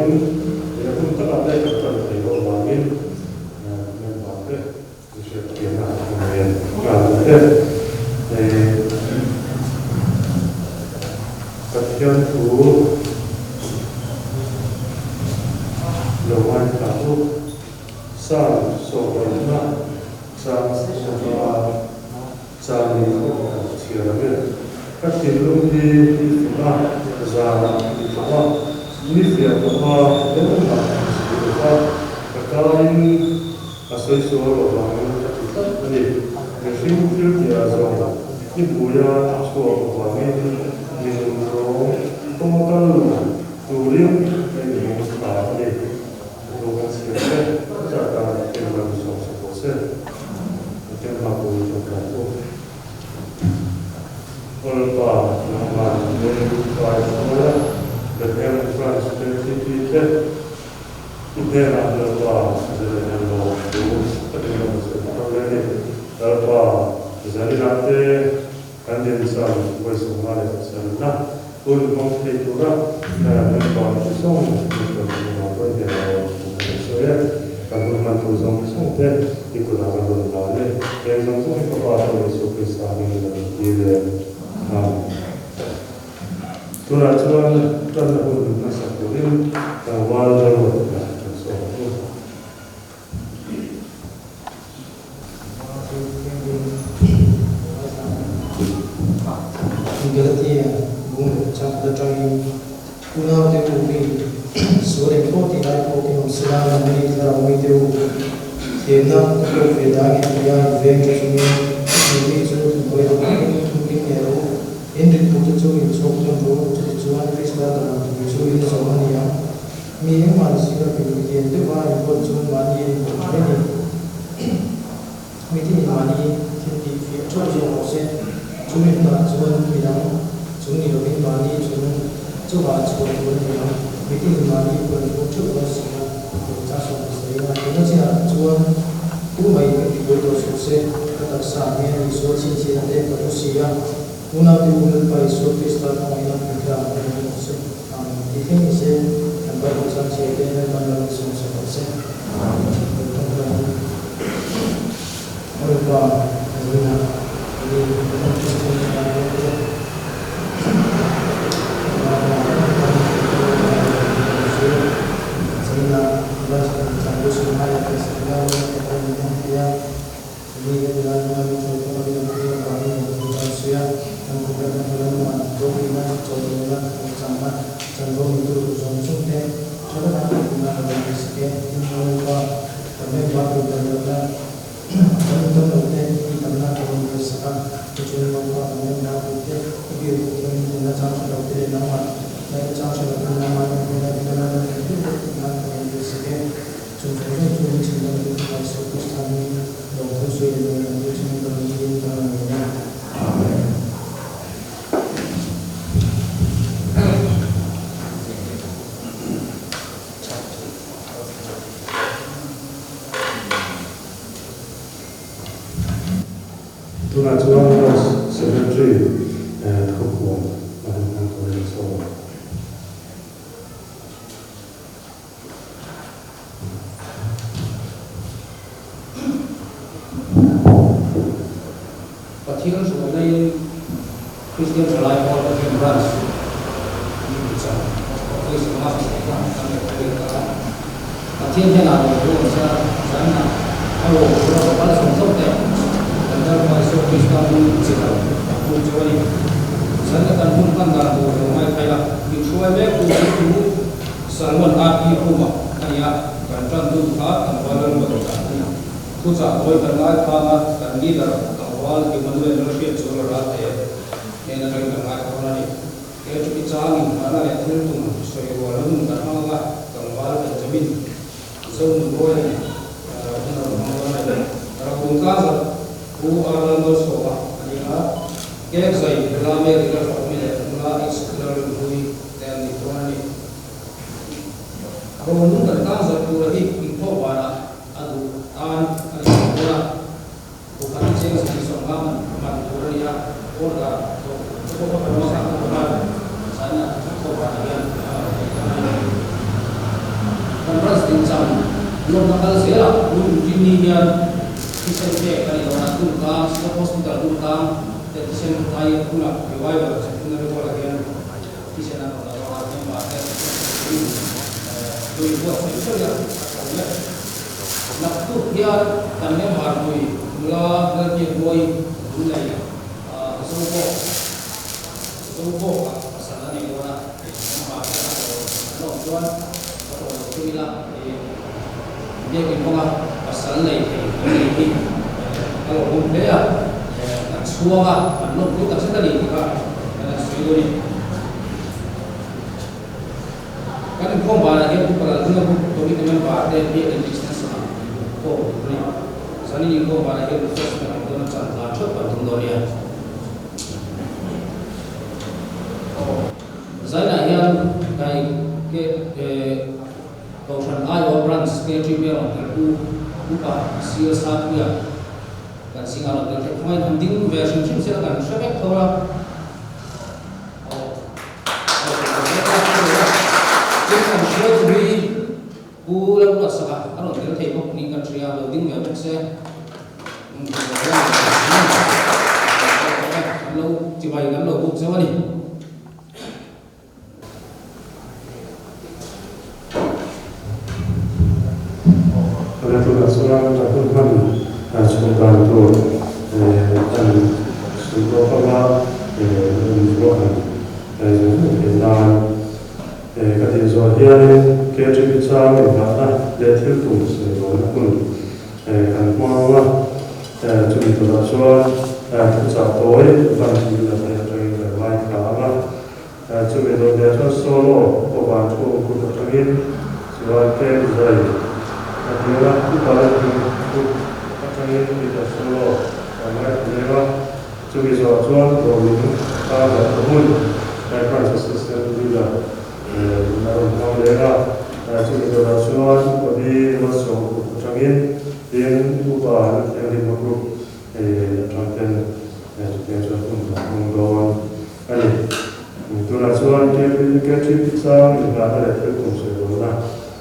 avangin leh a hun takah te kan tan thei loh avangin member te Hriatpianna a nei nghal bawk e. Pathian thu lo ngaithla u. Psalm sawhbawnna chang sawma chang in khawp kan chhiar ang e. Ka thinlung hi i fung a, zanah i thawh a, ni fiah tawh a, engmah an sawi lo va, ka kaiin A sawi sual loh vangin ka ti tlat a ni. Mihring thil tihah zawng i hmuia chhuak vangin mi nun rawng kawng kal lo turin ka inhawng thla a ni. Ka thu kan chhiar te chutah tan engmah mi sawm sak rawh se. Ka ken hma pawhin ka hmu ang u. Lalpa nangman min kai hruai a, Bethlehem France KTP te I hnenah Lalpa zalen lo thu ka ti lo che thar le ni. Lalpa zaninah te kan dincham vawisawmna leh pasarihna hun hmang thei tura Lalpa chi zawng min rawn hmuh ah pawh i hnenah rawn thu ka lo sawi e. Kan hun hman tur zawng zawng te i kutah kan rawn hlan e. Heng zawng zawng hi ka Pa Tawh Isua Krista hmingin ka rawn ti ve. Amen. Tunah chuan tanna hun hmasa turin tlangval lalruat lah kan sawm ang u. Galatia bung leh changkhat atangin unaute u mi sual engpawh tih lai pawh in awm sela nangni thlarau mite u thiamna ka pawh ve dangin tia in veng tha chungin chutih mi chu thunkawi ang angin thunking ngei rawh u. In ritpute chu in chhuak tawn ru, chutichuan Krista dan ang tur chu in zawm a ni ang. Mi engmah zira fing lian deuha in ruat chuan mahni a inpawh mai a ni. Mitinin mahni thil tih fiah theuh zawk rawh se. Chumi hunah chuan midang chung ni lovin mahni chung chauhah chhuah tur a ni ang. Mitinin mahni puan fur theuh dawn si a, lehcha sawm sawi a. Tuna chinah chuan tu mai min tibuai tawh suh se, ka taksa hian Isua chhinchhiahna te ka pu si a. Unaute u Lalpa Isua Krista khawngaihna hmu tlang a awm rawh se. Amen. Tih thleng ni se, kan Bible chang chhiar te Lalpan ram i sawm sak rawh se. Amen. Lo tawngtai ang u. Aw Lalpa, vawiinah i kan Kristian thalai rual te Zaninah Branch Changtu Sawmngai leh Sakna rual te pawh min hmang thei a. Mi kan nilai hmanga min hruai kawng a min awmpui avangin lawm thu kan sawi a, kan khawpui kan hmu lam lamah ropui-na, chawlhmuhna, awmchangna, chanvo neitu tur zawng zawng te tha taka an awm nan a lo beisik e. Tin, Lalpa, kan member tur dan lohna, kan intam loh te i tamna ka rawn beisik a, tichuan Lalpa, kan member tur te i biak duh thiangin tuna chang hre lo te leh nangmah ngaihna chang hre lo ten nangmah min hmela dina nan an nei deuh deuh tih nan ka rawn beisik e. Chung zawng zawng chu min chhan dam tu Fapa Isua Krista hmingin lawmthu sawi leh nuam kan dil chungin ka rawn dilin ka rawn ngen a. Amen. Tunah chuan Branch Secretary Thupuan a han hmang turin a sawm. Pathian hruainain Kristian Thalai Pawl Pathian Branch ni tih chang Office anga hruaina kan lo pek ta a. Pathian hnenah lo ruang sa zanah a rawn tura ka kal zawng zawng te kan Lalpa Isua Krista hming chi lo kan hmuh chu a ni. Zanna kan hun hman dan tur lo ngaithai la, min hruai mek tu chu Salmon RP Khuma a ni a, kan tantu kha tlangval lalruat a ni. Thuchah tawi kan ngai phang a, kan leader tlangval Emmanuel Lalhriat chu la ral te hnen atangin kan ngai phang a ni. He chumi changin harhna leh thil tum sawi rual a hun kan hmang anga tlangval Benjamin Zonunruai a ni. Hun a rawn hmang dawn a ni. Rakun Tlangzat Pu R Lalmalsawma a ni a, Kek Zai Nula Mary Lalfakmi leh Nula H Lalrinhlui te an ni dawn a ni. Ronung kan tang zawh tura hi inkhawh vanah a duh tan a ni thei dawn a, Bukhat hi cheng sahnih sawmnga man man tur a ni a, order thawk te pawh ka hmu sa bawk a, china inkhawh vanah hian a rawn nei dawn a ni. Kan branch dincham lawmna kal zelah tun Rinni hian thisen pek a ni dawn a, Tunkang, State Hospital Tunkang te thisen ai hunah Revival Centenary Hall-ah hian thisen an rawn la dawn a, member te thisen pe turin lui buatsaih theuh a a tho le. Naktuk hian kan member lui nula Lalbiakmawii Lunglei Zobawk Zobawkah pasal a nei dawn a, member te a tawh an awm chuan ka tawh lo thung ila biakin kawnga pasal nei thei kan nei hi ka lo awm hle a, kan chhuang a, kan lawmpui tak zet a ni tih kha kan han sawi dawn a ni. Kan inkhawm banah hian Pu Palalhunga Group Committee member te biakin extension ah inkhawm tur a ni. Zanin inkhawm banah hian refreshment awm dawn a chan tlan theuh kan tum dawn nia. Zainah hian kai ke Kohhran Aiawh Branch KTP a rawn tel Pu Upa Sir Sangpuia kan zingah rawn tel theih khawngain han ding ve hrim hrim sela kan hre vek tho a. Tin kan hruaitu hi Pu Lalruatsaka a rawn tel thei bawk niin kan hria, lo ding ve bawk se. Kan lo chibai kan lo buk zeuh a ni. Tuna tunah chuan ka hun hman chhuah dan tur an sawi tawk anga an ruahman zung zung theih nan ka tih zawh hianin KTP chang inngahna leh thil tum sawi dawnna hun kan hmang a, chumi tunah chuan thuchah tawi van thil la theih atangin kan ngaithla ang a. Chumi dawt leh chuan solo pawh van thu kut atangin chuan Ken Zai a hmel a, upa la hming kut atangin Peter solo a ngaithla leng a, chumi zawh chuan Dawlung tan leh a hun Branch Assistant Leader in a rawn hmang leng a, chumi dawtah chuan Upa Bi Malsawm kut atangin tin Upa Lalthianghlimna Group atang ten chutiang chuan hun a hmang dawn. A ni. Tunah chuan KTP chang inngahna leh thil tum sawi dawnna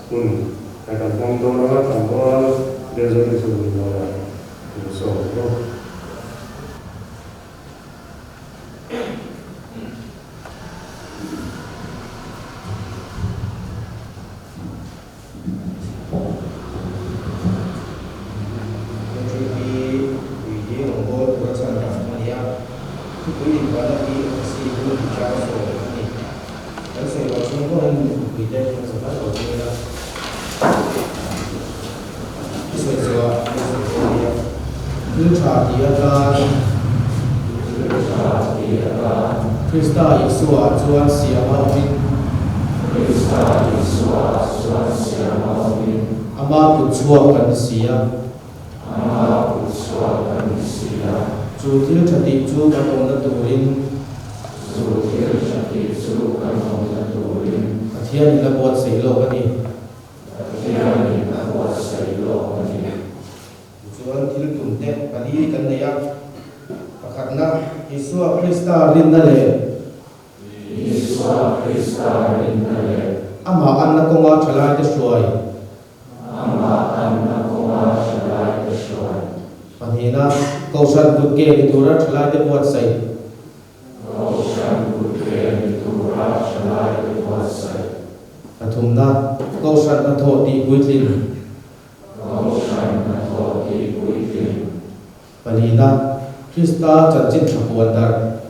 hun kan hmang dawn a, tlangval Benjamin chu min nawi a, min sawm bawk. KTP pui hi rawngbâwl tura chhan dan a ni a, thupui inpahna hi Office hun chang sawi a ni. Kan sawi loh chhung pawhin mipuite kan za vat lo thung ila, i sawi chhuah a ni sawi dawn nia. Thil tha ti atan Krista Isua chuan siam a awmin Ama kut chhuak kan ni si a. Chu thil tha tih chu kan awmna turin Pathianin a buatsaih lawk a ni. Tichuan, thil tumte pali kan nei a. Pakhatna, Isua Krista rinna leh. Isua Krista rinna leh. Amah anna kawnga thalaite hruai. Amah anna kawnga thalaite hruai. Pahnihna, Kohhran kut ke ni tura thalaite buatsaih. Kohhran kut ke ni tura thalaite buatsaih. Pathumna, Kohhran hnathawh tih puitlin. Kohhran hnathawh tih puitlin. Palina, Krista chanchin tha puan darh.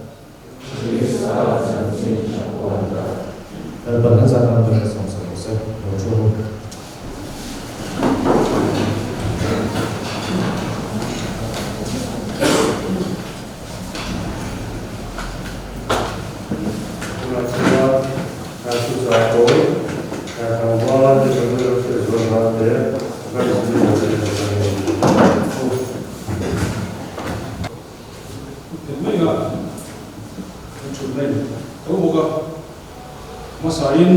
Krista chanchin tha puan darh. Lalpan an zat ang ber sawm sak rawh se. Lo thu ru. Tunah chuan thuchah tawi tlangval te kan lo hriat zual hlan te kan zir lo te kan la nei a ni. Thut mai a kan thut na in tho bawk a, hmasain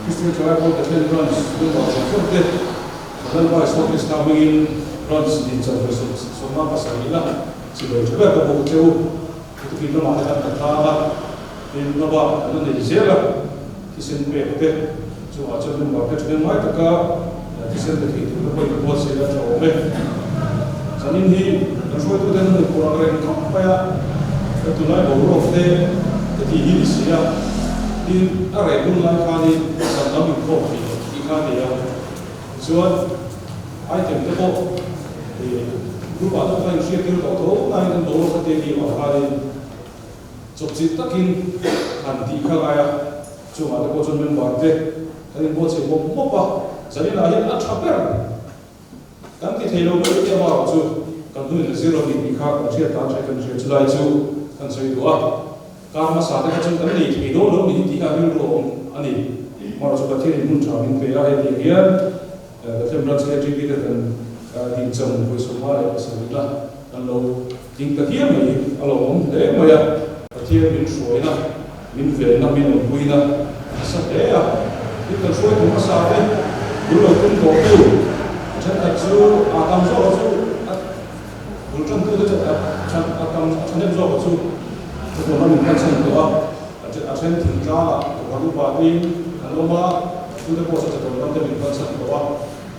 Kristian Thalai Pawl Pathian Branch member zawng zawng te Lalpa Isua Krista hmingin Branch din chawhmeh sawmna pasarih la chibai tha ber ka bawk che u. Tukin lamah te kan la tlang a, tin hma bak kan la nei zel a, thisen pek te. Chungah chuan member te thahnem ngai taka thisen pe thei tur te pawhin buatsaih a tha awm e. Zanin hi kan hruaitute an hmuh tur ang reng khawp mai a, kan tunlai boruak te ka tih hi ni si a, tin a reh hun lai khanin zan lam inkhawm thei lo tih kha a ni a. Tichuan item te pawh group ah te pawh kha inhriat tir tawh tho nain kan boruak kha te nih avang khanin chawpchilh takin han tih kha ngai a. Chungah te pawh chuan member te kan inbuatsaih mawp mawp a, zaninah hian a tha ber kan ti thei lo mai tih amaherawh chu kan hnuin a zir lo ni tih kha kan hriat tan hriat kan hria chulai chu kan sawi duh a, kar hmasa te kha chuan kan nei thei dawn lo ni tih kha rilru a awm a ni. Amaherawh chu Pathianin hmun tha min pe a, hetiang hian Bethlehem Branch KGP te kan dincham vawisawmnga leh pasarihna kan lo ding ta hial mai a lo awm hle mai a. Pathian min hruaina, min venna, min awmpuina a nasa hle a. Tin, kan hruaitu hmasa te bul lo tum tawhtu a thenkhat chu a tam zawka chu a bul tantu te chu a a tam a thahnem zawka chu thuhmun ram in kalsan tawh a, a then thingtlangah Kohhran upa tein an awm a, chute pawh chu chatuan ram te min kalsan tawh a,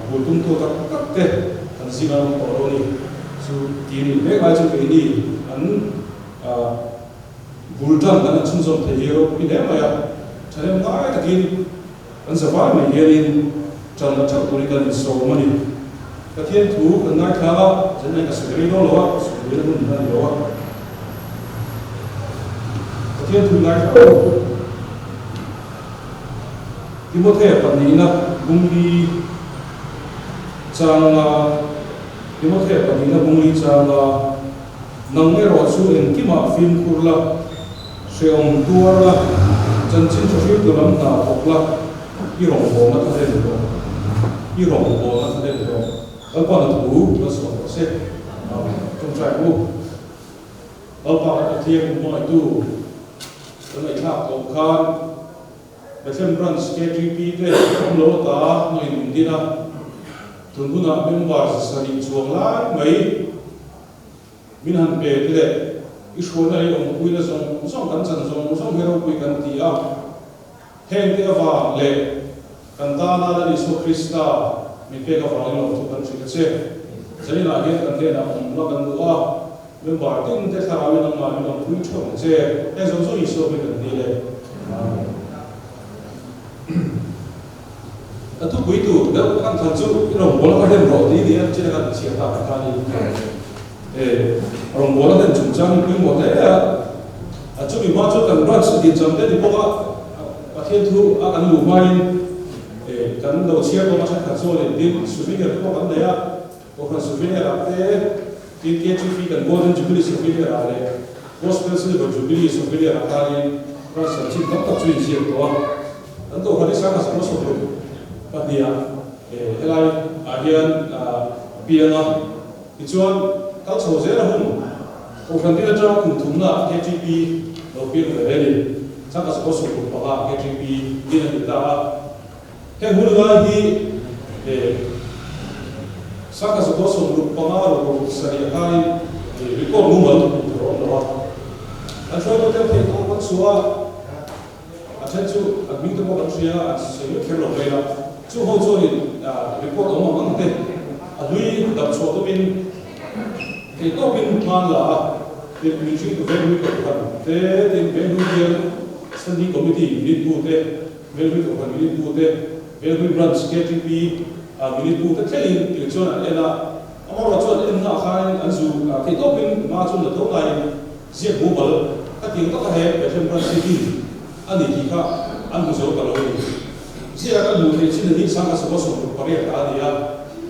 a bul tumtu tak tak te kan zing an awm tawh lo a ni. Chu ti nih mek lai chu keini an Bul tan kan han chhunzawm thei hi ropui hle mai a, thahnem ngai takin kan zavai mai hianin tan la theuh turin kan insawm a ni. Pathian thu kan ngaithlang a, zenai ka sawi rei dawn lo a, sawi rei na hun a ni lo a. Pathian thu ngaithlang a. Timothea pahnihna bungli changa Timothea pahnihna bungli changa Nang erawh chu engkimah fimkhur la, hrehawm tuar la, chanchin tha hriltu lam hna thawk la, i rawngbawlna kha hlen rawh, i rawngbawlna kha hlen rawh. Lalpa na thu kan sawn rawh se. Amen. Tawngtai u. Lalpa kan Pathian min hmangaihtu kan ngaihthlak tawh khan Bethlehem Branch KTP te awm lo ata hmangin min din a, tun hunah member sarih chuang lai mai Min han pe te leh i hruaina leh i awmpuina zawng zawng kan chan zawng zawng hi ropui kan ti a. Heng te avang leh kan tana Lal Isua Krista min pek avangin lawmthu kan hrilh a che. Zaninah hian kan hnenah awm la kan duh a, member tin te thlarauin nangmah min awmpui theuh ang che. Heng zawng zawng Isua hming kan dil e. Amen. A thupui tur deuh khan khan chu i rawngbâwl a hlen rawh tih ni a, chin a kan chhiar tak kha ni. E, rawngbâwl a hlen chungchang hi pawimawh hle a, a chumi hma chu kan branch din cham te ni bawk a, Pathian thu a kan luh hmain e, kan lo chhiar bawk a thenkhat chuanin tin souvenir te pawh kan nei a, Kohhran souvenir ah te, tin KGP kan Golden Jubilee souvenir ah leh Gospel Silver Jubilee souvenir ah khanin branch chanchin tam tak chu inziak tawh a. Kan Kohhran hi Sangha Sakhaw sawmruk pahniha helai ah hian a piang a, tichuan kal chho zel a hun Kohhran din atanga kum thumna ah KTP lo piang ve a ni. Sangha Sakhaw 65 ah KTP din a ni ta a. Heng hun lai hi Sangha Sakhaw 65 ruk sarih ah khanin record mumal hmuh tur a awm lo a. Kan hruaitu te theih tawk an chhuah a. A then chu an hming te pawh kan hria a, an sawi vek kher lo mai a. Chu ho chuanin report awm ang ang te a hlui dam chhuah tumin theihtawpin hman la a, tin min hringtu Venghui Kohhran te, tin Venghui bial Standing Committee minute bu te, Venghui Kohhran minute bu te, Venghui Branch KTP minute bu te thlengin tih chuan an en a. Amaherawh chuan enna ah khanin an zu theihtawpin hma chu la tho laiin Ziak mumal ka tiang taka he Bethlehem Branch hi din a ni tih kha an hmu zo ta lo a ni. Ziak a kan hmuh theih chin hi sangha sawma 68 a ni a,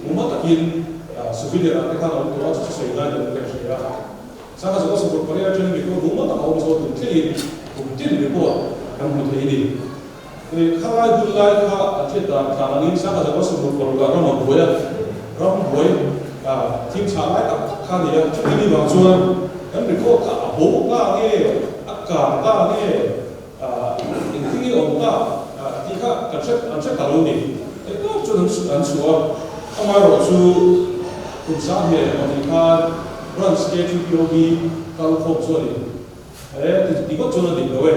mumal takin souvenir ah te khan a awm tawh a, chu chu sawi ngai lo ka hria a. Sangha sawma 68 atangin report mumal tak a awm zo tum thlengin kum tin report kan hmu thei a ni. Khalai hun lai kha an hriat dan tlan angin sangha sawma 66 ah ram a buai a, ram buai thim chhah lai tak tak kha a ni a, chumi ni vang chuan kan record kha a bo ta nge, a kang ta nge, engtin nge awm ta tih kha kan hre an hre ta lo ni. Hei tawp chuan an chhuah a, amaherawhchu kum sang hmel pahnih khan Branch KTPOB kal khawm chuanin He ti ngawt chuan a dik lo e.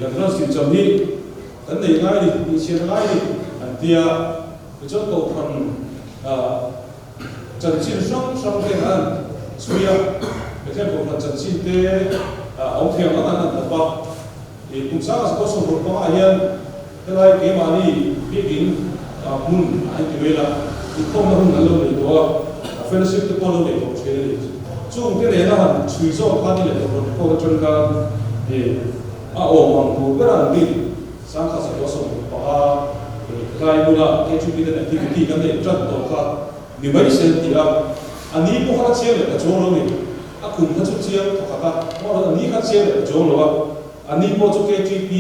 Kan branch tincham hi Kan nei ngai ni, tihchhiat ngai ni an tia. Tichuan Kohhran chanchin hrang hrang te an chhui a, Pathian Kohhran chanchin te a awm thei ang ang an han tawp a. Kum sanga sakawr sawmruk pangah hian helai keimahni biakin hmun a inti mai la, inkhawmna hun an lo nei tawh a, fellowship te pawh an lo nei tawh thin a ni. Chung te nena han chhui zawk khan i leh Kohhran record atang khan a awm ang tur ber a an bik. Sangkhat sakawr 25 tlai hmuna KGP ten activity kan neih tan tawh kha ni mai se ti a, a ni pawh kha chiang leh ta chuang lo ni. A kum kha chu chiang thawkhat a, amaherawhchu a ni kha chiang leh ta chuang lo a, a ni pawh chu KGP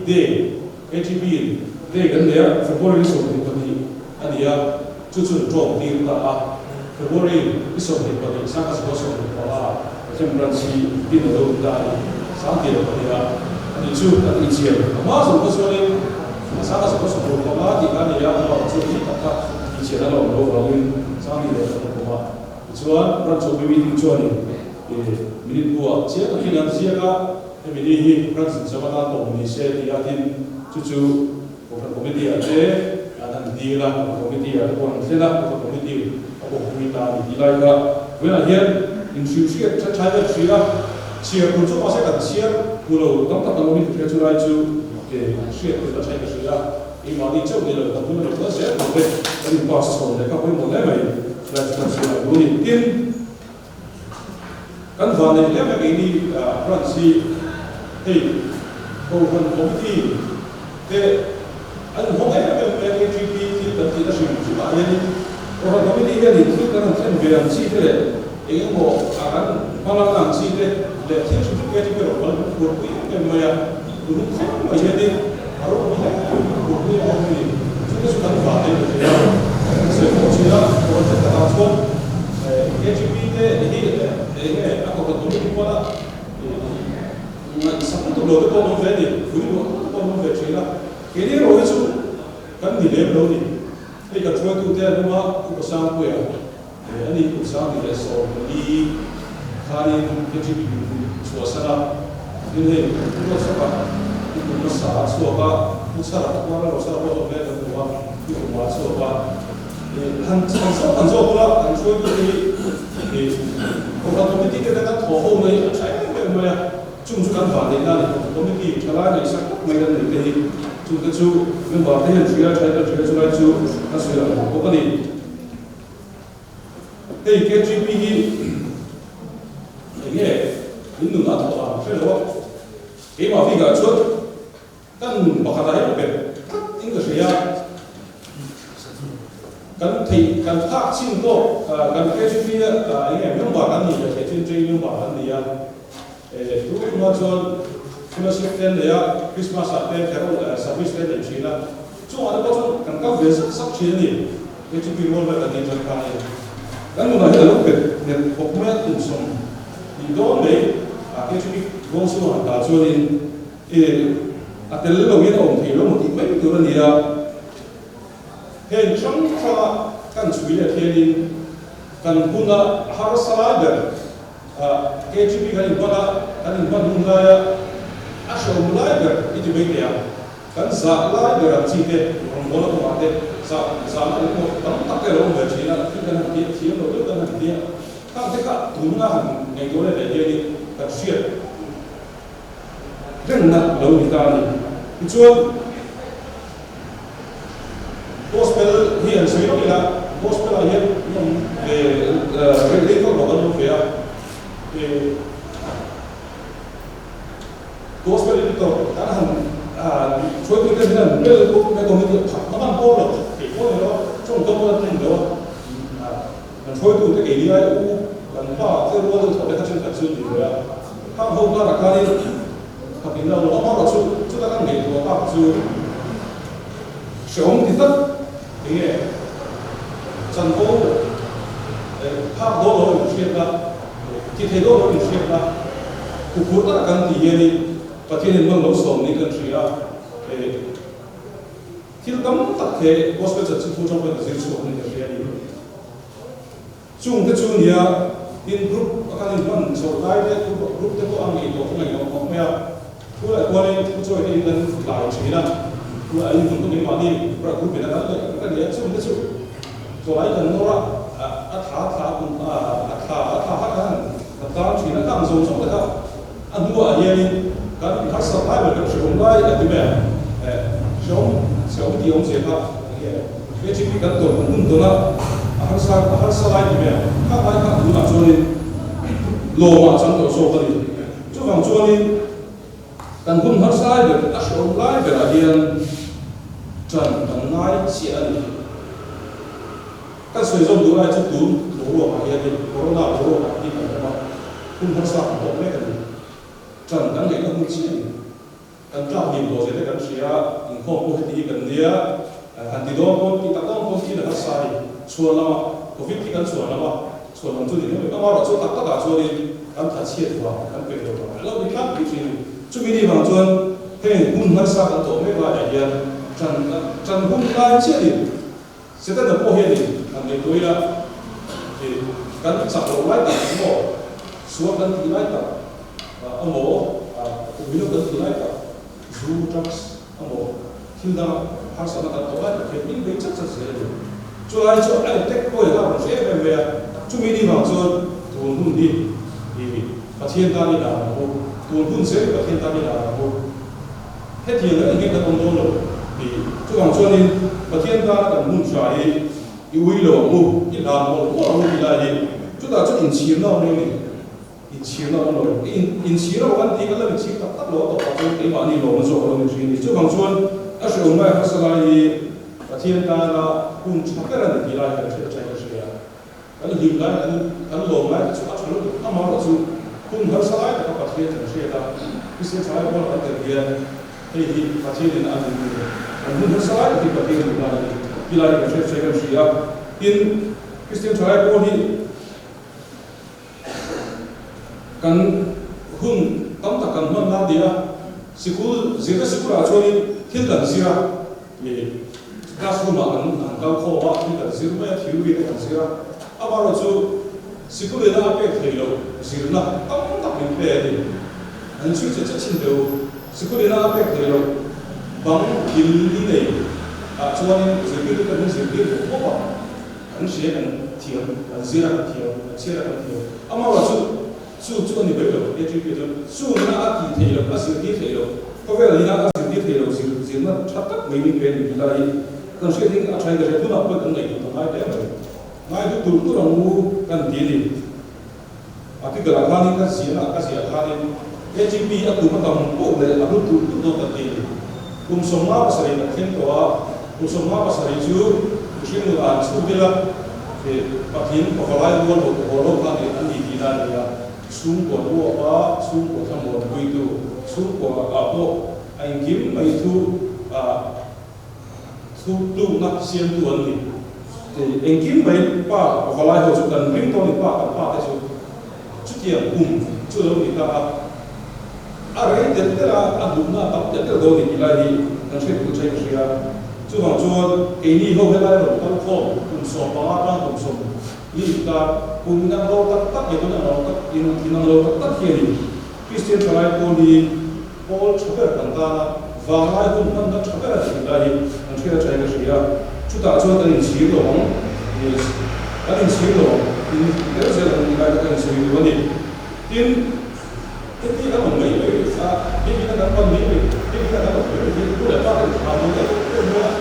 day, KGP in day kan nei a, February ni 22 a ni a, chu chu an tawng tir ta a, February ni 22 Sangkhat sakawr 25 Pathian branch hi din a lo ni ta a ni, 2002 ah a nih chu kan inchhiar a hma zawng kha chuanin Sangkhat sakawr 65 tih kha a ni a, amaherawhchu chu ni tak kha inchhiarna la awm lo vangin 2002 kumah Tichuan, branch OB meeting chuanin minute buah chiang takin an ziak a, hemi ni hi branch incham atan tawm ni se tih a tin chu chu Kohhran Committee ah te an han dil a, Kohhran Committee ah te pawh an thlen a, Kohhran Committee a pawmpui ta a ni tih lai kha vawiinah hian inhrilhhriat that thlai vel hria a, chhiar tur chu mahse kan chhiar hmu lo tam tak kan awmin ka hria chu lai chu hriat tur a thain ka hria a, keimahni chauh ni lo kan hun a lo kal zel tur te kan in pass chhawn leh kha pawimawh hle mai. Tin, kan van neih hle mai keini branch hi hei Kohhran Committee te an inhawng em em mai a, KGP thil kan tihna hrim hrimah hianin Kohhran Committee hianin thil kan han thlen ve ang chi te leh eng emaw a kan hmalakna ang chi te leh thil hrim hrim KGP erawh kan phurpui em em mai a, tun thleng mai hianin a ropui hle mai kan phurpui em em a ni. Chute chu kan van neih thei a, kan sawi pawh thin a, Kohhran thenkhatah chuan KGP te hi eng nge a Kohhran committee pawna ngaihsak lutuk lo te pawh an awm ve a ni, vui luah lutuk te pawh an awm ve thin a, keini erawh hi chu kan ni lem lo a ni. Hei kan hruaitute an awm a, Upa Sangpuia a ni, Kum 2014 khanin KGP chhuahsan a, tin hei Pu Ruatsaka i kum hmasa a chhuak a, Pu Chhara te pawh Lalrochhara pawh a awm ve kan hmu a, i kum ah a chhuak a, han han zawk han zawk ula kan hruaitute hi Kohhran Committee te kan thawh ho mai a tha em em mai a, chung chu kan vanneihna a ni. Kohhran Committee thalai ngaihsak tak mai kan neih te hi chungte chu member te hian hria tha in kan hria chulai chu kan sawi lang bawk a ni. Hei KGP hi eng nge in nun a thawh ang hre lo a, keimah bikah chuan ka nun pakhatah hian bet tlat in ka hria a, kan theih kan phak chin tawk kan KGP a eng nge member kan ni leh thei chin train member kan ni a, tunah chuan fellowship te an nei a, Christmas ah te carol service te an nei thin a, chungah te pawh chuan kan kal ve zak zak thin a ni. Hei chu pi rual vel kan nih tan kha a ni. Kan nunah hian a lo bet nghet khawp mai a, tum sawm tih dawn mai a kei chu pi rual chhung han ta chuanin e a tel loin a awm thei lo maw tih mai tur a ni a. Heng hrang hranga kan chhui leh hianin kan huna harsa lai ber a KGB kan inhman a, kan inhman hun laia a hrehawm lai ber i ti mai teh ang. Kan zah lai ber ang chi te, rawngbawlna kawngah te zah zahna eng emaw tam tak te a lo awm ve thin a, thil kan han tia thiam lo deuh kan han tia, khang te kha tunna han ngaihtuah leh leh hianin kan hriat rengna a lo ni ta a ni. Tichuan, Gospel hi an sawi lawk ila, Gospel ah hian an awm ve rei vak lo kan awm ve a, Gospel editor kan han hruaitute hian an bel bawk mai committee a phak na man pawh lo thei pawh ni lo a, tawngkam pawh a tlin lo a, kan hruaitute keini ai u kan pa te rual deuh thaw te kha thenkhat chu an ni ve a, khang ho karah khanin khatin lo lo amaherawh chu chuta kan ngaihtuah tak chu hrehawm ti tak enge chanvo phak dawn lo inhriatna Ti thei dawn lo inhriatna huphurh taka kan tih hianin Pathianin man lo sawm niin kan hria a, thil tam tak he Gospel chanchin thu atang pawhin ka zir chhuak niin ka hria a ni. Chungte chu nia tin group a kan inhman chhoh lai te group te pawh a ngaihtuah chu ngaihtuah khawp mai a, thu leh kualin thu chawi te in kan tlai thin a. Tu a in vun tu keimahni group in a kal leh ka ni a, chung te chu chawlai kan nawr a, a thla thla kum a thla a thla kha kan han tlang thin a, khang zawng zawng te kha a hnuah hianin kan harsat lai ber kan hrehawm lai a ti mai a, hrehawm hrehawm tih awmzia kha enge KGP kan tawn kan hun tawn a, a harsa a harsa lai ti mai a, khang lai kha tunah chuanin lawmah chan tawh zawk a ni. Chuvang chuanin. Kan hun harsa lai ber, a hrehawm lai berah hian ṭan kan ngai chiah a ni. Kan sawi zawm duh lai chu tun boruakah hianin Corona boruakah hi kan awm a, hun harsa kan tawk mek a ni. Ṭan kan ngaihna hun chiah a ni. Kan tlak hlim tawh zete kan hria, inkhawm pawh heti hi kan nia, han ti dawn pawn, ti tak dawn pawn thil a harsa a ni. Chhuan lamah, Covid hi kan chhuan lama, Chhuan lam chu ni hle mai. Amaherawh chu tak takah chuanin kan tha chhiat vang kan pe lo vang a lo ni tlangpui thin a ni. Chumi ni vang chuan heng hun harsa kan tawh mek laiah hian ṭan ṭan hun lai chiahin Setana pawh hianin han ngaihtuah ila i kan chak loh lai tak emaw, sual kan tih lai tak emaw, mino kan tih lai tak, zu, drugs, Amaw, thil dang harsatna kan tawh lai tak hian min bei chat chat zel a ni. Chulai chu a attack pawh hi a rawn hre em em mai a, chumi ni vang chuan tun hun hi i Pathian tan i dah ang u, tun hun zel hi Pathian tan i dah ang u, hetiang reng hian kan awm dawn lo tih. Chuvang chuanin Pathian tana kan hun tha hi i ui lo ang u, i hlan mawlh mawlh ang u tih lai hi chutah chuan inchhirna a awm reng a ni. Inchhirna awm lo. Inchhir a kan tih kan lo inchhir tak tak lo a tawpah chuan keimahni lawmna zawk a lo ni thin a ni. Chuvang chuan a hrehawm lai hmasa lai hi Pathian tana hun tha ber a ni tih lai kan hriat thain ka hria. Kan hlim lai kan kan lawm lai te chu a tha lutuk amaherawh chu hun harsa lai taka Pathian kan hriat a, Kristian thalai pawl kan tel hian hei hi Pathianin a duh tur kan hun harsa lai tak hi Pathian duh dan a ni tih lai kan hriat thain kan hria. Tin, Kristian thalai pawl hi Kan hun tam tak kan hman na tia sikul zirna sikulah chuanin thil kan zir a, ih classroom ah kan han kal khawm a, thil kan zir mai a, theory te kan zir a, amaherawh chu sikul ina a pek theih loh zirna tam tak min pe a ni. An chhui che che thin teh u, sikul ina a pek theih loh bang thil i nei ah chuanin zirtirtute min zirtir bawk bawk a. Kan hria kan thiam, kan zir a kan thiam, kan chhiar a kan thiam. Amaherawh chu, chu chu a ni mai lo, ATP chuan chungina a tih theih loh, a zirtir theih loh, khawvel ina a zirtir theih loh zir zirna tha tak mai min pe a ni tih lai hi kan hriat in a thain ka hria. Tunah pawh kan ngaihtuah ta ngai hle mai. Ngai duh tur tur ang u kan ti a ni. Article ah khanin ka ziahna ka ziah khanin ATP a tum a tam poh leh a hlu tur tur dawn kan ti a ni. Kum 57 kan thleng tawh a, kum 57 chu mihring nun ah an chhuk ila ih patling pavalai rual ho haw lo kha an ni tihna a ni a, chhungkaw ruak a, chhungkaw thlamuan puitu, chhungkaw ah pawh a engkim mai thu ah thu tlukna siamtu an ni. Engkim mai pa pavalai ho chu kan ring tawh a ni, pa kan pa te chu chutiang kum chu lo ni ta a. A rei tel tel a, a duhna a tam tel tel dawn ni tih lai hi kan hriat tur che ka hria. Chuvang chuan keini ho helai rawn kal khawm kum 15 tang kum 40 inkar kum inang lo tak tak leh tun ang lo tak inang lo tak tak hianin Kristian thalai pawl hi pawl tha ber kan tan a, vanglai hun hmanna tha ber a ni tih lai hi kan hriat a thain ka hria. Chutah chuan kan inchhir lo ang, yes, kan inchhir lo ang, in tel zel ang tih lai kha ka insawi duh a ni. Tin. Heti kan awm mai mai a, biakina kan pan mai mai, biakina kan awm mai mai hi nu leh pa ten tha dawn em em mai a.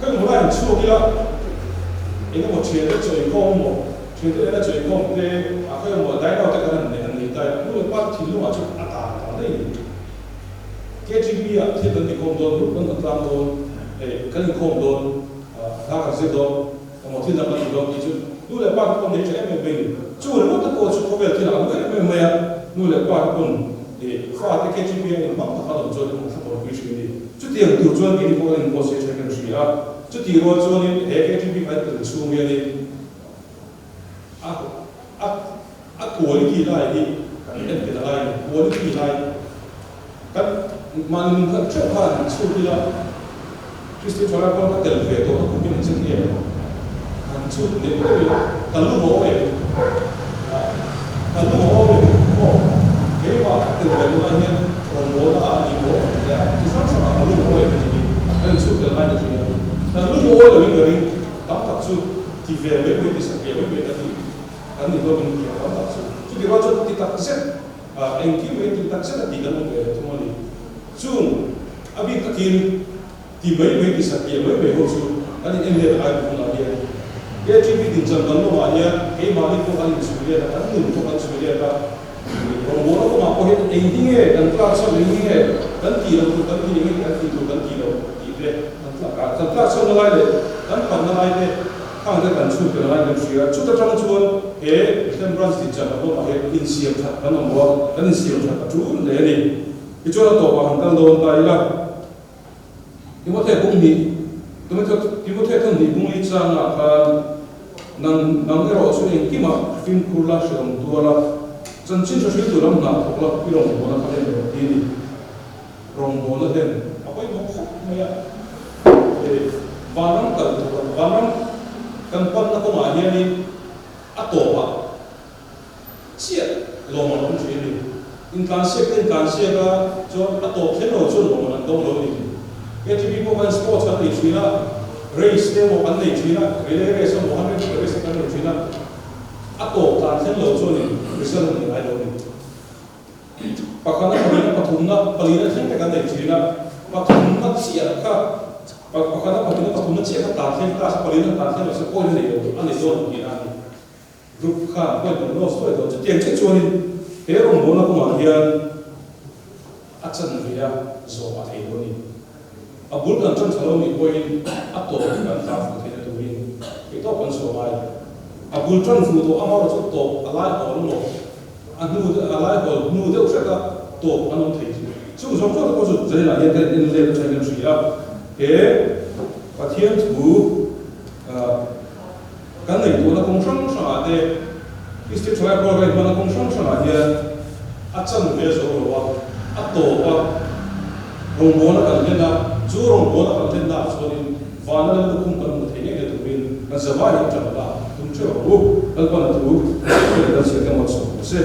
Ka nula in chhuak ila eng emaw thiante chaw inkhawm emaw, thiante nena chaw inkhawm te a khawi emaw dine out te kan han nei han nei ta ila, nu leh pa te thinlungah chuan a tan ta daih a ni. KGB ah thil kan tikhawm dawn, group kan kan tlang dawn, kan inkhawm dawn, hla kan zir dawn. Emaw thil dang kan ti dawn tih chu nu leh pa te pawn nei tha em em mai ni. Chu ringawt te pawh chu khawvel thil a ang em em mai a, nu leh pa te pawn ih fa te KGB a inhmang tak a awm chuan an thla pawlpui thin a ni. Chutiang tur chuan keini pawh kan inbuatsaih tha kan hria a, chutih rual chuanin he KGB kan tel chhung hianin a a a quality lai hi kan en tel a ngai a ni. Quality lai kan mahni nun khat theuh khan chhut ila Kristian thalai pawn ka tel ve tawh na kum in an chet em han chhut leh deuh ila ka lu maw em ka lu maw em aw keimah ka tel ve tawh lai hian rawngbawlna ah a ni maw tih leh chi hrang hrang ah ka lu maw em a ni. ve mai mai ti satliah mai mai kan ni kan ni hlawmin hria tam tak chu. Chuti rual chuan ti tak zet engkim mai ti tak zet a tih kan awm ve leh thung a ni. Chung a bik takin ti mai mai ti satliah mai mai ho chu kan in en let a ngai tunah hian KTP dinchan kan lawmah hian keimahni pawh kan inchhui let a, kan nun pawh kan chhui let a. Rawngbawlna kawngah pawh hian eng hi nge kan tlak chhan, eng hi nge kan tih loh tur kan tih, eng nge kan tih tur kan tih loh tih te kan tlak a, kan tlak chhanna lai leh kan phatna lai te khang te kan chhut kan lai kan hria. Chuta tang chuan he Bethlehem Branch dinchan kan lawmah hian insiam that kan awm lo a, kan insiam that a tul hle a ni. Tichuan a tawpah han kal dawn ta ila. Timothea bung hnih, Timothea thon hnih bung li changah khan nang nang erawh chu engkimah fimkhur la hrehawm tuar a, chanchin hre hriltu lam hnah thawk la i rawngbawlna kha hlen rawh ti a ni. Rawngbawlna hlen a pawimawh khawp mai a, e vanram kal tur vanram kan panna kawngah hianin a tawpah chiah lawm an awm thin a ni. Intlansiak te intlansiak a, chuan a tawp thleng lo chuan lawm an dawng lo a ni. KTP pawh khan sports kan nei thin a, race te emaw kan nei thin a, relay race emaw 100 meter race te kan nei thin a, a tawp tlan thleng lo chuanin result a nei ngai lo a ni. Pakhatna, pahnihna, pathumna, palina thleng te kan nei thin a, pathumna chiah kha pakhatna, pahnihna, pathumna chiah kha tlan thleng ta se, palina tlan thleng lo se point a nei lo a nei dawn ang tihna a ni. Group khan point an lost thuai tawh. Chutiang chiah chuanin he rawngbawlna kawngah hian a chanve a zawh a thei lo a ni. A bul kan tan tha lo nih pawhin a tawp kan tla fuh theihna turin theih tawp kan chhuah ngai. A bul tan fuh tawh amaherawh chu tawp a lai hawl emaw a hnu a lai hawl hnu deuh hreka tawp an awm thei. Chung zawng zawng te pawh chu zaninah hian kan in en let atangin kan hria a. He Pathian thu Kan ngaihtuahna kawng hrang hrangah te, Kristian Thalai Pawl kan inhmanna kawng hrang hrangah hian a chanve zo lo a, a tawp a, rawngbawlna kan hlen a, chu rawngbawlna kan hlennaah chuanin vana lal lukhum kan hmu thei ngei ngei turin kan zavai hi ṭan la tum ṭheuh ang u. Lalpan a thu leh kan chhiar te mawlsawm rawh se.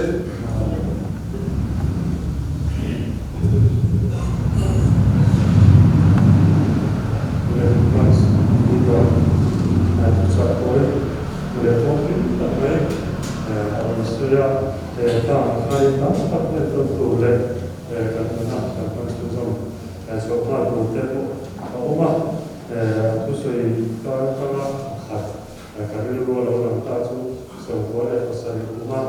Lehkha's Buddha thuchah tawi leh hlawhtling tak mai a rawn sawi a, he hla khai tam tak hmet dawn tur leh kan nuna kan hman chhunzawm chhuah nghal tur te pawh a awm a, a thusawi kar atanga pakhat ka rilru a lo lang ta chu 97 kuma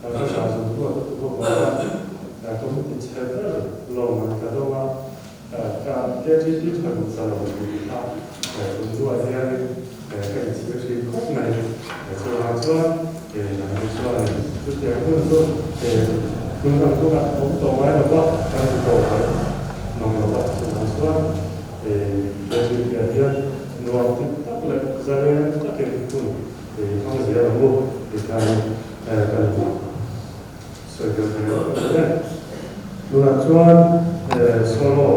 Ka zah zung ruat a tum avanga committee chhe ber lawm an ka dawng a, ka KTP tha duh ta lo tih kha tum duah hianin ka inchhir thin khawp mai. Chuvang chuan nangni chuan chutiang hun chu tun ang hunah awm tawh ngai lo va, kan hmu tawh ngai mang lo va, chuvang chuan KTP-ah hian nuam ti tak leh zalen takin hun hmang zel ang u tikhan. Kan sawi tel thei lo tak e. Tunah chuan solo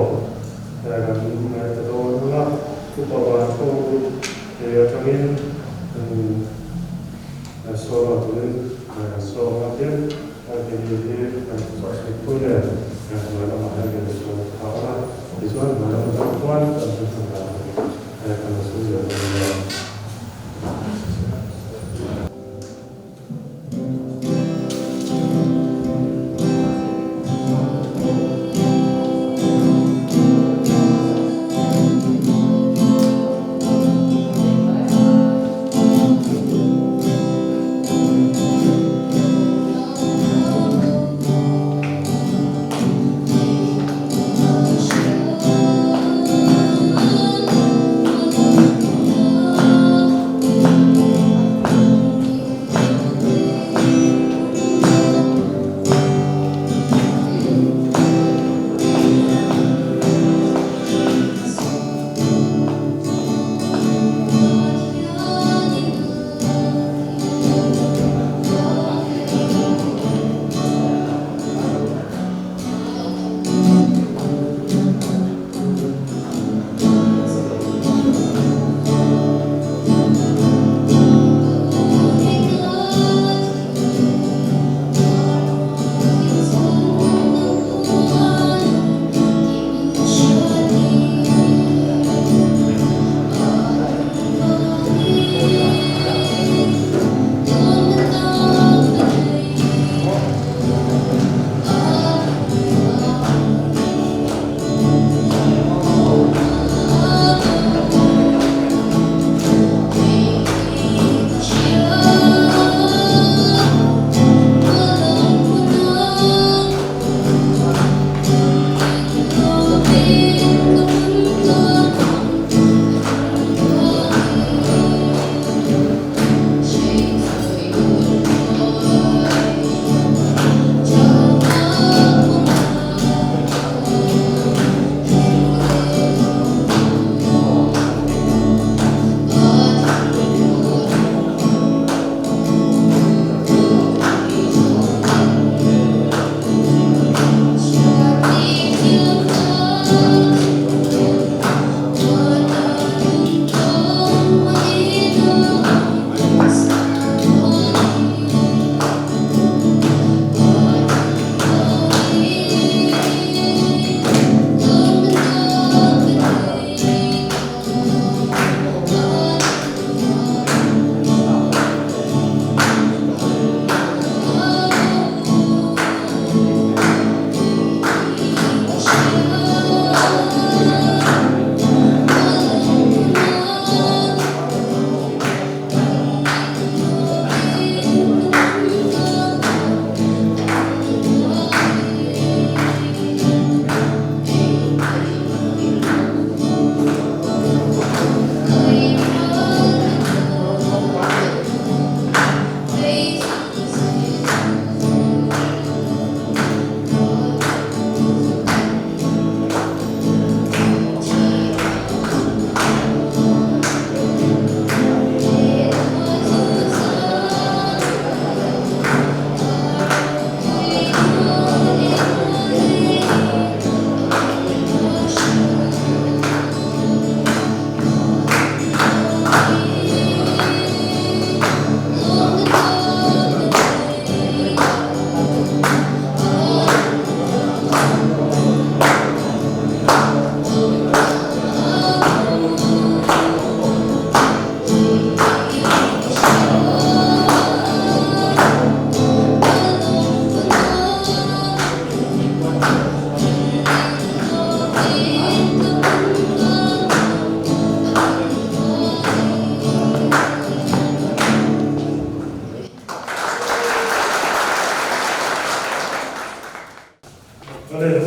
kan ngaihthla dawn ang a, upa van thawk group atangin solo turin sawm a tin keini hi kan chawhchhut pui nen hnuai lamah hian kan sawm thla ang a, tichuan hnuai lam atang chuan kan hmu dan kan la sawi zel dawn nia.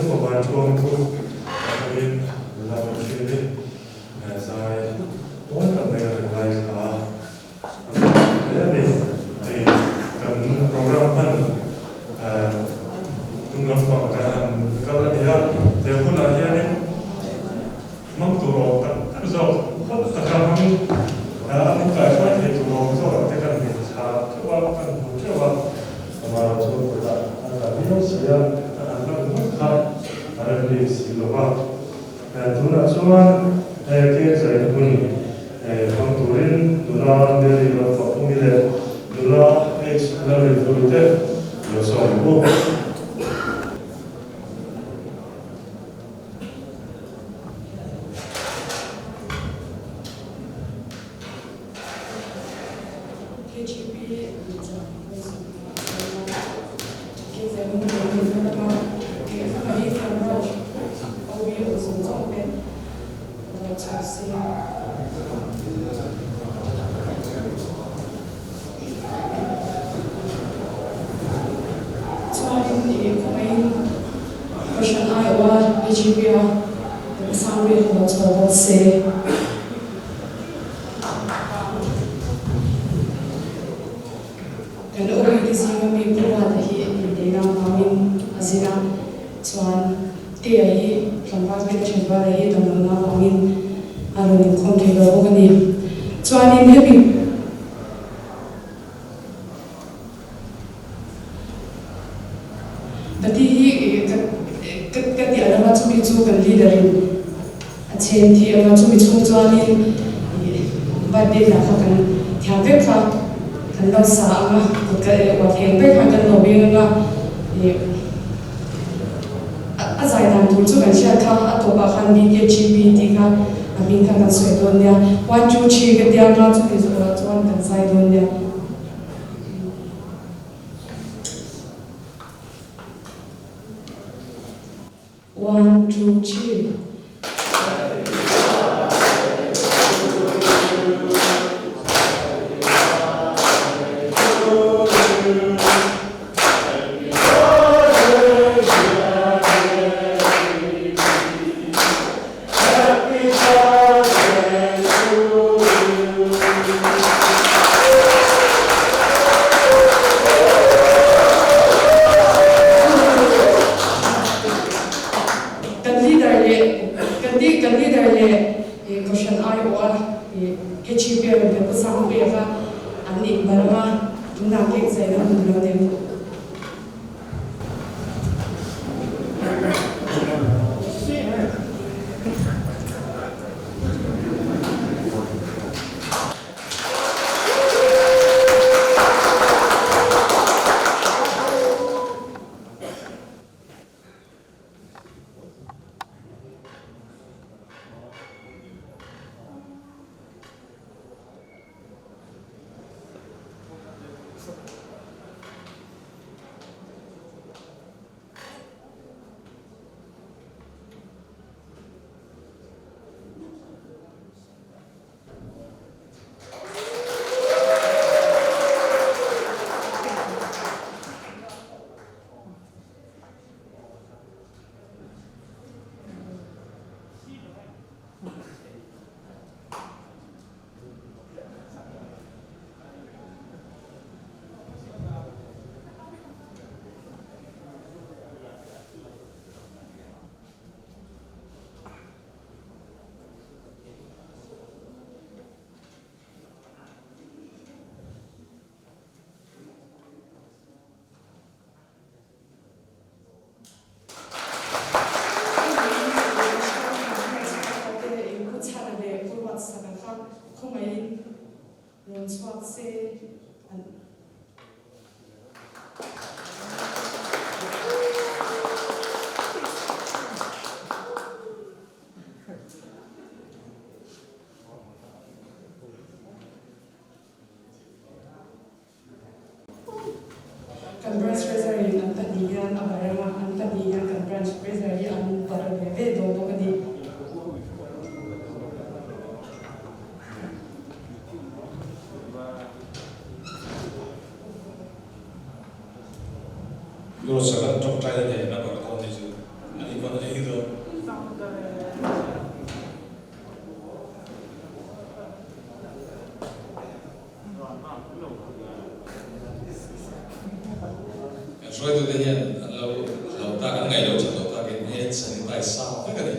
Upa Vanchuang chu hmangin nula Michelle-i zai mawi tak mai a rawn ngaithla a, a hmuhnawm hle a ni. Hei kan program hman tum lampang kan han kal a ni a, he hunah hianin hmang tur awm tak tak zawk hawt taka hmang a min kaihruai thei tur awm zawk ang te kan hmithla theuh a, kan hmu theuh a, amaherawh chu kutah a tla viau si a, a han lan ngawt kha a rem bik si lo va. Tunah chuan cake zaina hun hmang turin nula Mary Lalfakumi leh nula H Lalrinhlui te lo sawm ang u. KGP Mizoram Prison ah chuan Keizel hun lo ni hman a, kei hi Thanraj OB aw zawng zawng te lo chho se. Chuanin i khawngaihin Kohhran aiawha BJP-a sang ri han lo chho bawk se. Kan OB te zinga mi Pu Ruata hi inneihna avangin a zin a, chuan Tea hi tlangval hmel a ṭhenruala hi damlohna avangin a rawn inkhawm thei lo bawk a ni. Chuanin hemi. Bati hi ka ka ti alanga chumi chu kan leader in a chen thi anga chumi chhung chuanin birthday hla kha kan thiam vek kha kan lo sa anga kut ka uat eng vek kha kan lo beng anga a zai dan tur chu kan hriat kha a tawpah khan BKGP tih kha a hming kha kan sawi dawn nia one two three ka tia anga chumi zawhah chuan kan zai dawn nia. One, two, three. Kan leader leh kan ti kan leader leh Kohhran aiawha HEP a rawn pe sang pek a, an inbarh a, tunah cake zaina hun lo nei. Rawn chhuak se an. Kan branch treasury in an pahnih hian a barh anga, an pahnih hian kan branch treasury hi an barh ve ve dawn bawk a ni. Yawsa kan tawngtai a nei na barh dawn ni chu a ni. Hruaitute hian an lo hlauh tak, an ngaih loh that loh takin hand sanitize sa vek a ni.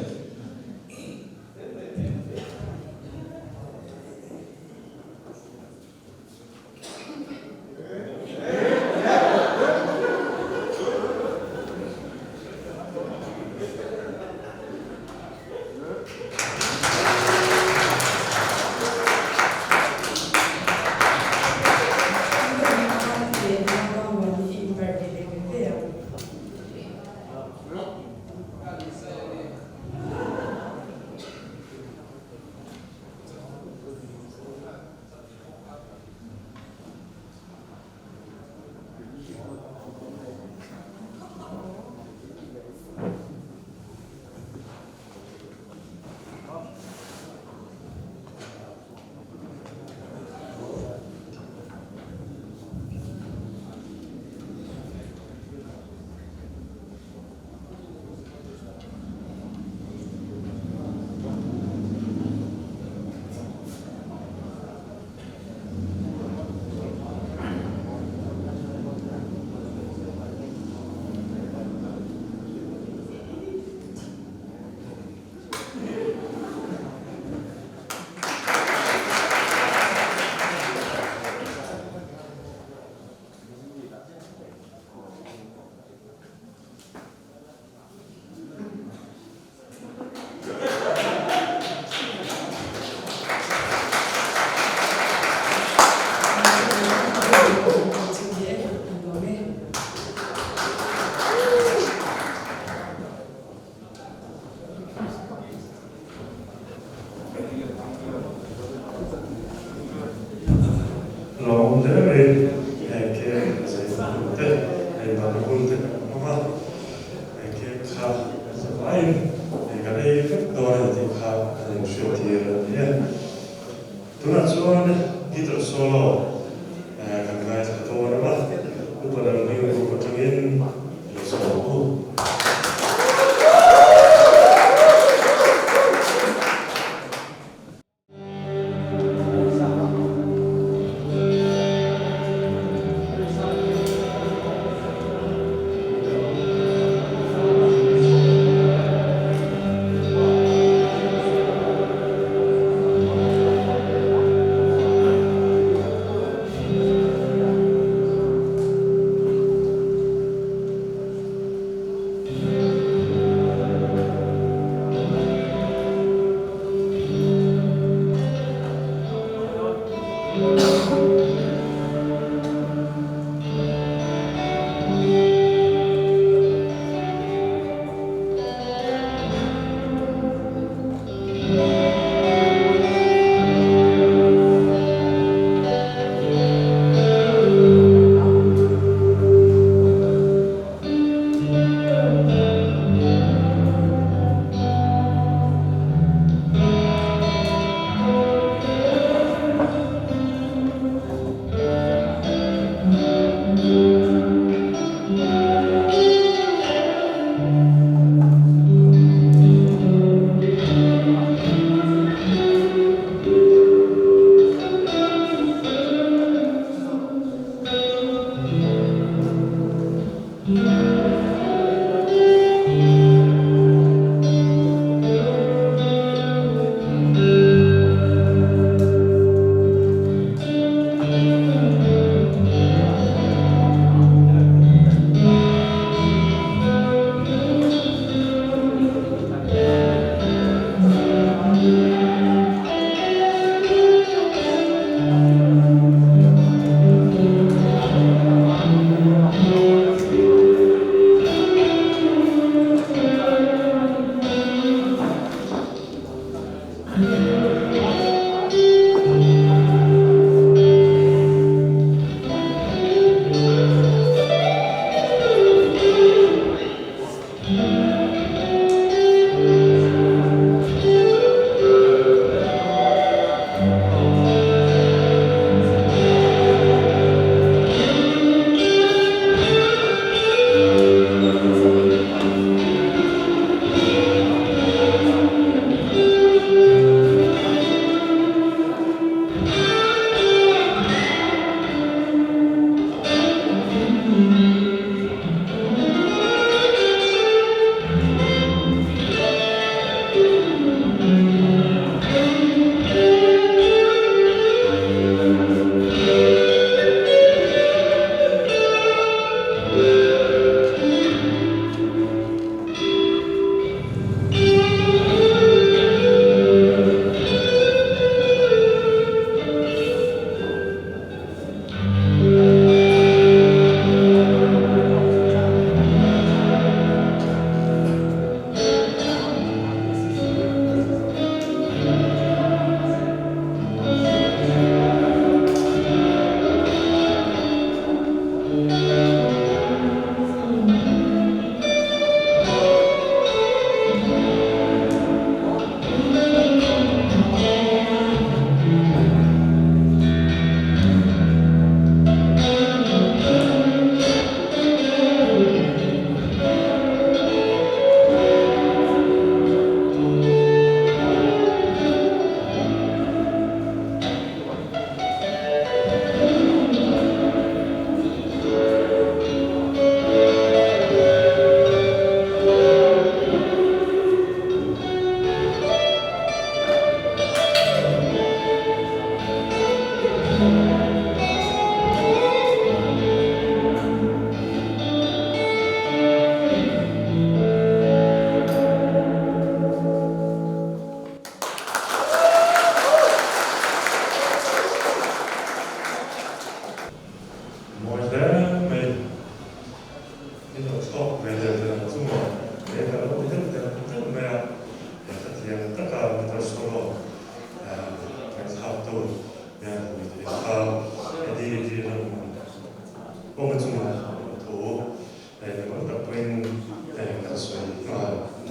Lawm hle mai heng cake zei tur te hei dang hun te kan hmang a, hei cake kha zavaiin hei kan ei vek dawn a ni tih kha kan inhriattir a ni e. Tunah chuan guitar solo kan ngaithla dawn a, upa Lalhming group atangin lo sawm u.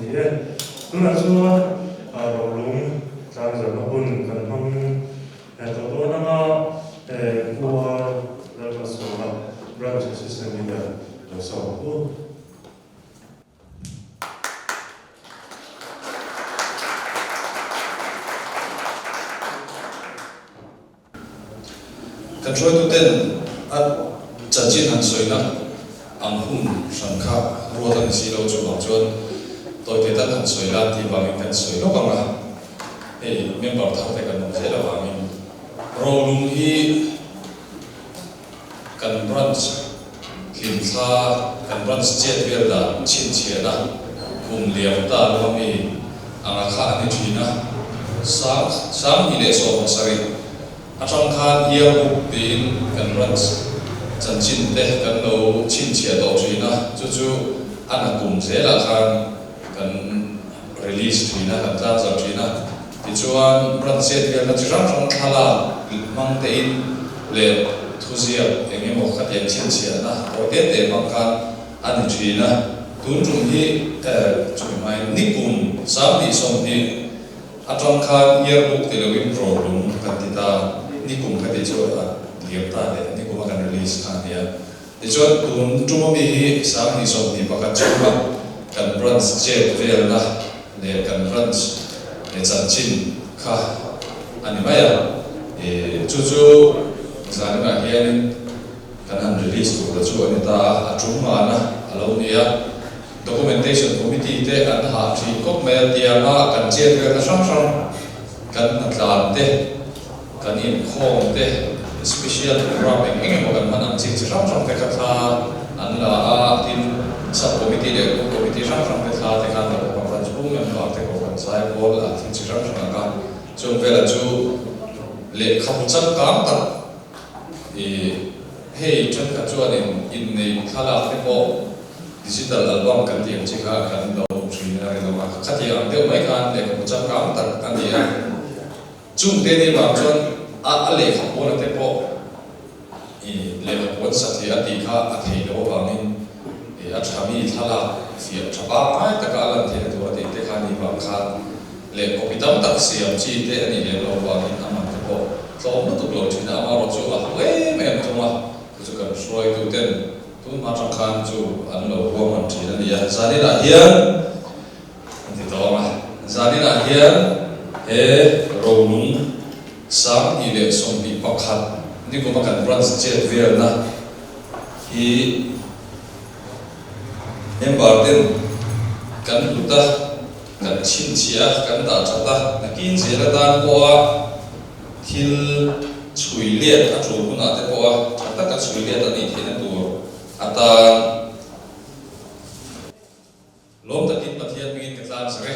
ni e. Tunah chuan rolung tlangzarhna hun kan hmang tawh dawn anga Pu R Lalmalsawma Branch Assistant Leader lo sawm ang u. Kan hruaituten a chanchin han sawina ang hun hran kha ruat a ni si lo, chuvang chuan tawite tan han sawi la tih vangin kan sawi lawk ang a, hei member thar te kan awm zel avangin rolung hi kan branch hlimthla, kan branch chet vel dan chhinchhiahna kum liam ta lo ami anga kha a ni thin a, 2017 atang khan yearbook tiin kan branch chanchin te kan lo chhinchhiah tawh thin a, chu chu a na kum zelah khan kan release thin a, kan tlang zauh thin a. Tichuan, branch chet velna chi hrang hrang thlalak hmang tein leh thuziak eng emaw khatiang chhinchhiahna tawi te te hmang khan a ni thin a. Tun tum hi chumi hmain nikum 2020 atang khan yearbook ti loin rolung kan ti ta, nikum kha ti chu a liam ta leh nikum a kan release kha a nia. Tichuan tun tum ami hi 2021 chhunga kan branch chet velna leh kan branch chanchin kha a ni mai a, chu chu zaninah hianin kan han release tur ta chu a ni ta a, a tum ngana a lo ni a, documentation committee te an hah thin khawp mai a, tianga kan chet velna hrang hrang kan hnatlan te, kan inkhawm te, special program eng eng emaw kan hman ang chi chi hrang hrang te kha thla an la a, tin sub committee leh group committee hrang hrang te thla te khan la bawk a, branch pum member te pawh kan zai pawl a thil chi hrang hrang ang a, chung velah chu lehkhabu changkang tak ih hei thenkhat chuanin inneih thlalak te pawh digital album kan tih ang chi kha kan lo hmu thin a rinawm a, khatiang ang deuh mai khan lehkhabu changkang tak a ni a. Chung te ni vang chuan a a lehkha pawn a te pawh i lehkha pawn satliah a tih kha a theih loh avangin i a tha mi thlalak fiah tha pangngai taka a lan theihna tur a tih te kha ni vang khan leh copy tam tak siam chi te a nih lem loh avangin a man te pawh tlawm lutuk lo thin a, amaherawhchu a hlu em em thung a, chu chu kan hruaitu ten tun hma tang khan chu an lo ruahman thin a ni a, zaninah hian. An ti tawng a. Zaninah hian he rolung 2021 nikuma kan branch chet velna hi member ten kan hlut a, kan chhinchhiah a, kan dah that a, nakin zel atan pawha thil chhui let a tul hunah te pawha tha taka chhui let a nih theihna tur atan Lawm takin Pathian hmingin ka tlang sak e.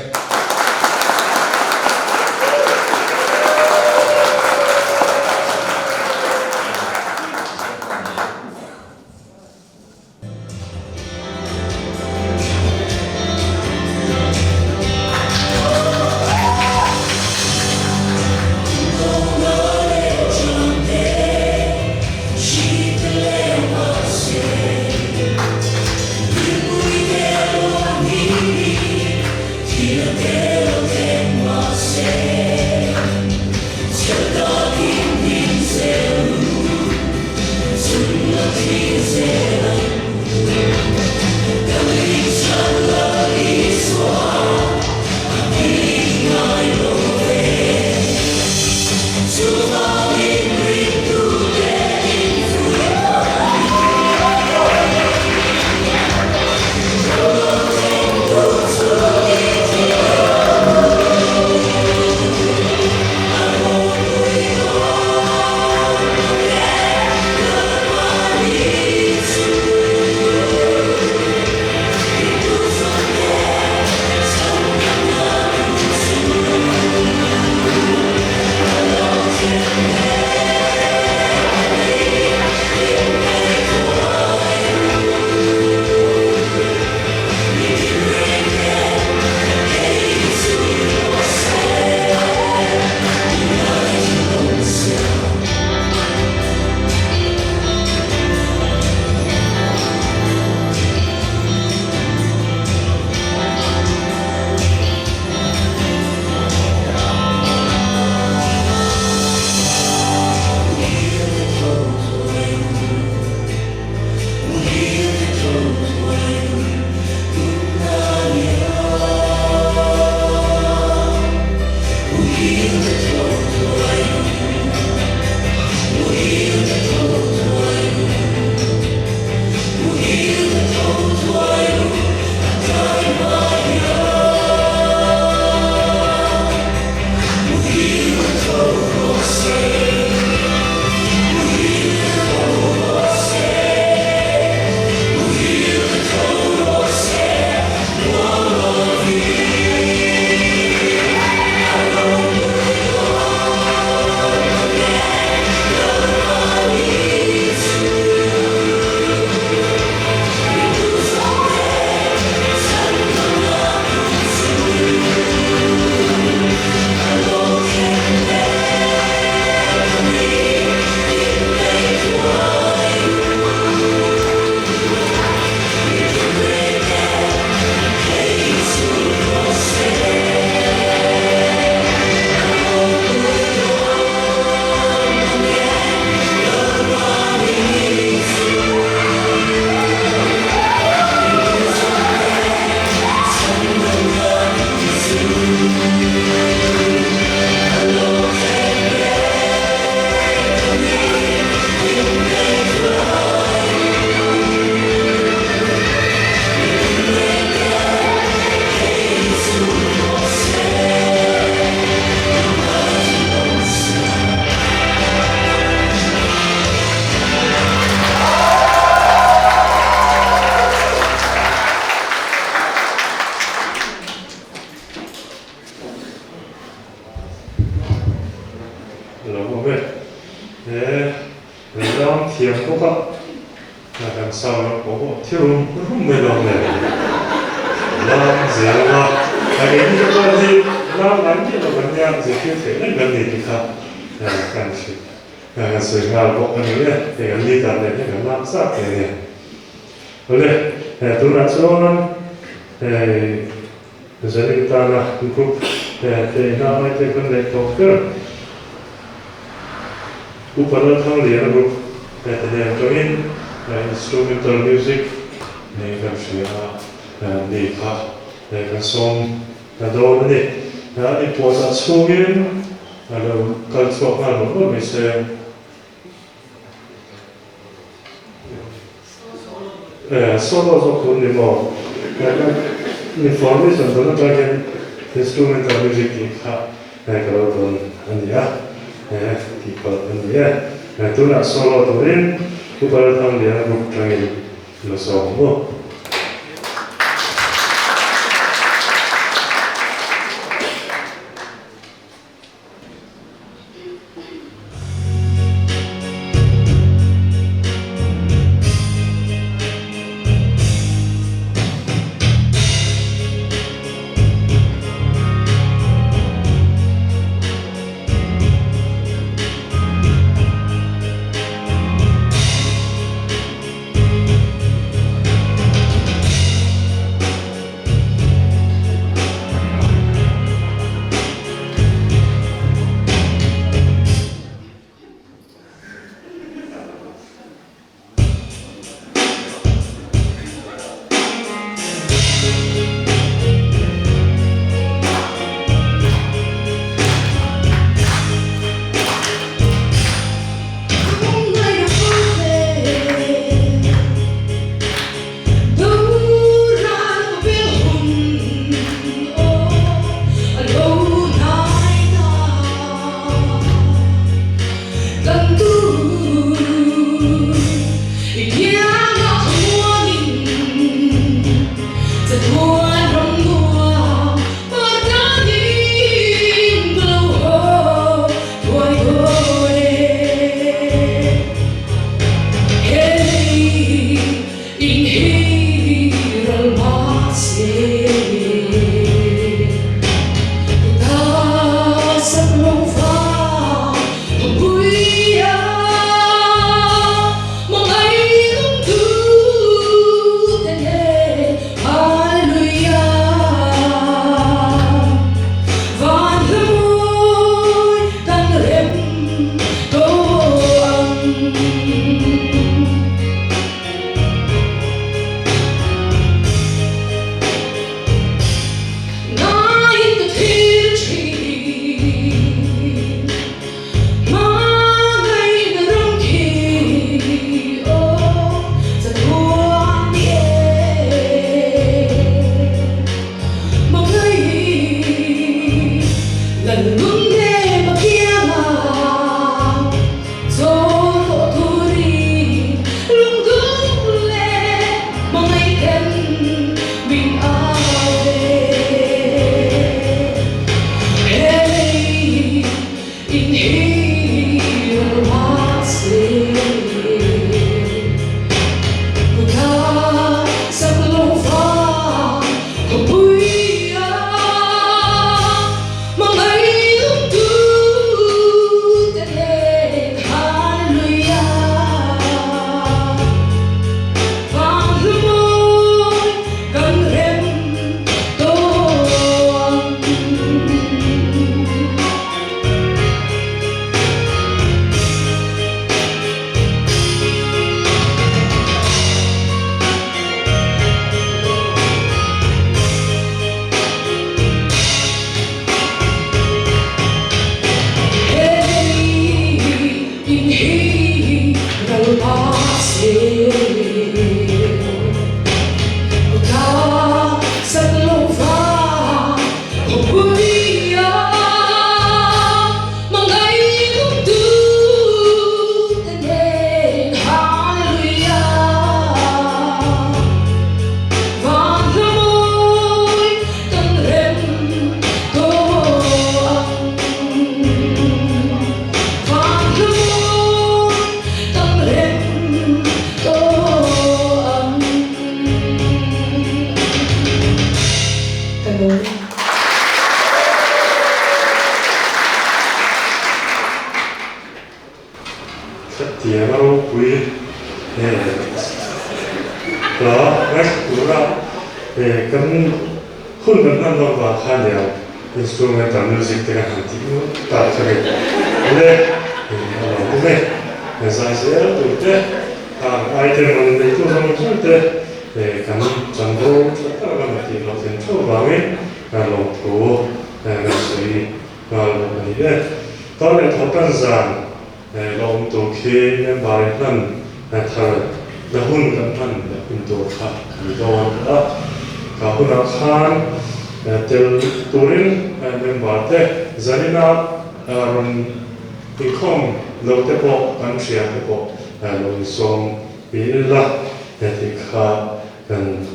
lo awm e. He ram thiam bawk a, kan sound a pawh pawh thi rum rum mai lo le. Lam zel a, a eng te pawh hi lam ngai miah lo kan nia, zirtir theih reng kan ni tih kha kan hrilh. Kan sawi nghal bawk a ni e, hei kan leader nen hian kan lak zat thei a ni. Awle, tunah chuan hei Zanin tana group teina ai te kan neih tawh ber Upa Lalthangliana group te nen tawhin instrumental music nei kan hria a ni kha kan sawm dawn a ni. An inpuahchah chhungin a lo kal chhuak nghal mawlh mawlh mai se. Solo zawk tur ni maw? Information dawn atang hian instrumental music tih kha ka lo dawn a ni a, tih palh a ni e. Tunah solo turin Pu Balthangliana group atangin lo sawm ang u. Tiang a ropui hla ngaithla tura kan hun kan hman dawn vang kha nia instrumental music te kan han tih ngawt tak kha ni. Le a lo awm e, zai zel tur te ang item rawn neitu zawng zawng te kan chanvo tha tak a kan tih hlawhtlin theuh vangin lawmthu kan sawi nghal bawk a ni e. Tar leh thawhtan zan La awm tur khi member in hman thar na hun kan hman leh hun tur kha a ni dawn a. Kha hunah khan tel turin member te zanina rawn inkhawm lo te pawh kan hria te pawh lo insawm ila tih kha kan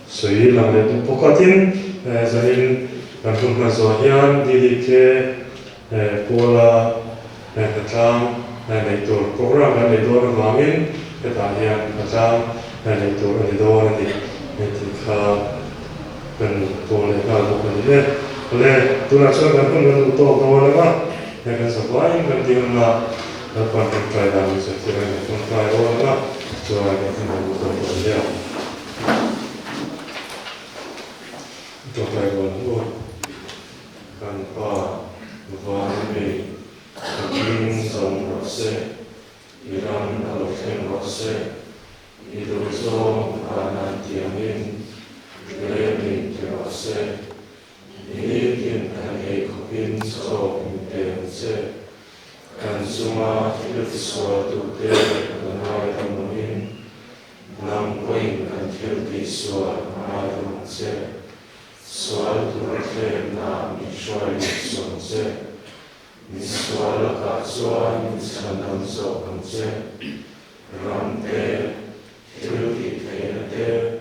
sawi lang leh duh bawk a. Tin, zanin kan hun hman zawh hian DDK Pawla hnatlang neih tur program kan neih dawn avangin hetah hian hnatlang neih tur a ni dawn a ni tih kha kan pawl leh nghal bawk a ni e. Awle, tunah chuan kan hun kan duh tawk dawn ang a, hei kan zavaiin kan ding ang a, Lalpa'n tawngtai dan min zirtir a ni, tawngtai dawn ang a, chuan kan hun kan duh tawk dawn nia. Tawngtai dawn ang u. Kan Pa van mi ka hming zawng rawh se, i ram a lo thleng rawh se, i duh zawng van an tiangin lei min ti rawh se, nitin kan ei khawpin chaw min pe ang che, kan chunga thil tisualtute kan ngaidam angin nang pawhin kan thil tihsual ngaidam ang che. Sual tur thlemna min hruai lut suang che. Min sual lakah chuan min chhan dam zawk ang che. Ram te, thil tih theihna te.